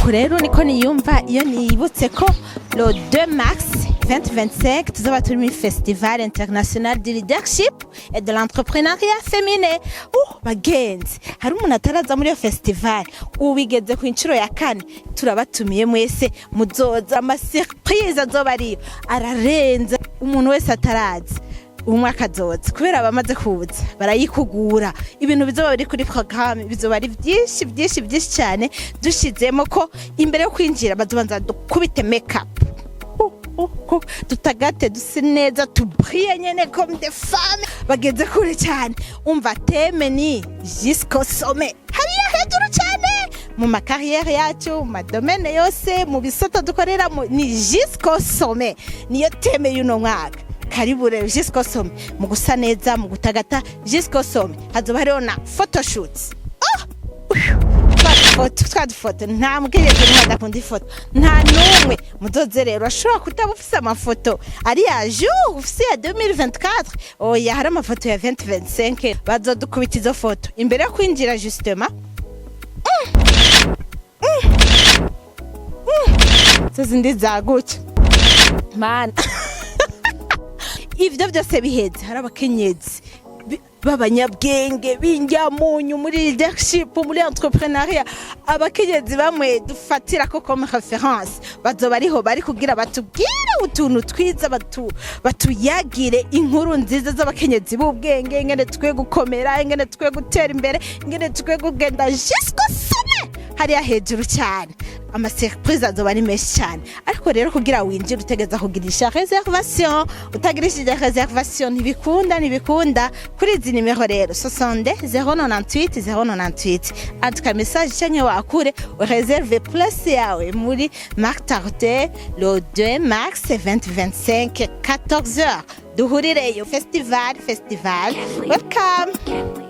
Uku rero niko niyumva iyo nibutse ko le 2 mars 2025 tuzoba turi muri Festival International du Leadership et de l'Entrepreneuriat Féminin. Bagenzi, hari umuntu ataraza muri iyo festival? Ubu igeze ku inshuro ya kane. Turabatumiye mwese, muzoza. Ama surprise azoba ariyo ararenze. Umuntu wese atarazi, umwe akazoza, kubera abamaze kuza barayikugura. Ibintu bizoba biri kuri programme bizoba ari byinshi, byinshi, byinshi cyane. Dushizemo ko imbere yo kwinjira bazobanza dukubite makeup, tutagate, duse neza, tubriye nyene comme des femmes bageze kure cyane. Umva, thème ni jusqu'au sommet, hariya hejuru cyane, mu ma carrière yacu, mu ma domaine yose, mu bisata dukoreramo, ni jusqu'au sommet, niyo thème y'uno mwaka. Karibu rero, jusqu'au sommet mu gusa neza, mu gutagata, jusqu'au sommet. Hazoba hariho na photoshoots. Twa dufoto, twa dufoto, nta mukenyezi n'umwe adakunda ifoto, nta n'umwe. Muzoze rero. Ashobora kutaba ufise amafoto ari ya jour, ufise ya 2024. Oya, hari amafoto ya 2025. Bazodukubita izo foto imbere yo kwinjira justement. Zo zindi zagutse mana. Ivyo byose biheze, hari abakenyezi b'abanyabwenge, b'injyamunyu muri leadership, muri entrepreneuriat, abakenyezi bamwe dufatira ko comme référence, bazoba ariho bari kugira batubwire utuntu twiza, batuyagire inkuru nziza z'abakenyezi b'ubwenge, ingene tukwiye gukomera, ingene tukwiye gutera imbere, ingene tukwiye kugenda jusqu'au sommet, hariya hejuru cyane. Ama surprise azoba ari menshi cyane. Ariko rero kugira winjire utegeza kugirisha réservation. Utagirishije réservation ntibikunda, ntibikunda. Kuri izi nimero rero: 62 098 098. Andika message canke wakure, réserve place yawe muri Marta Hotel le 2 mars 2025, 14h. Duhurireyo. Festival, festival, welcome.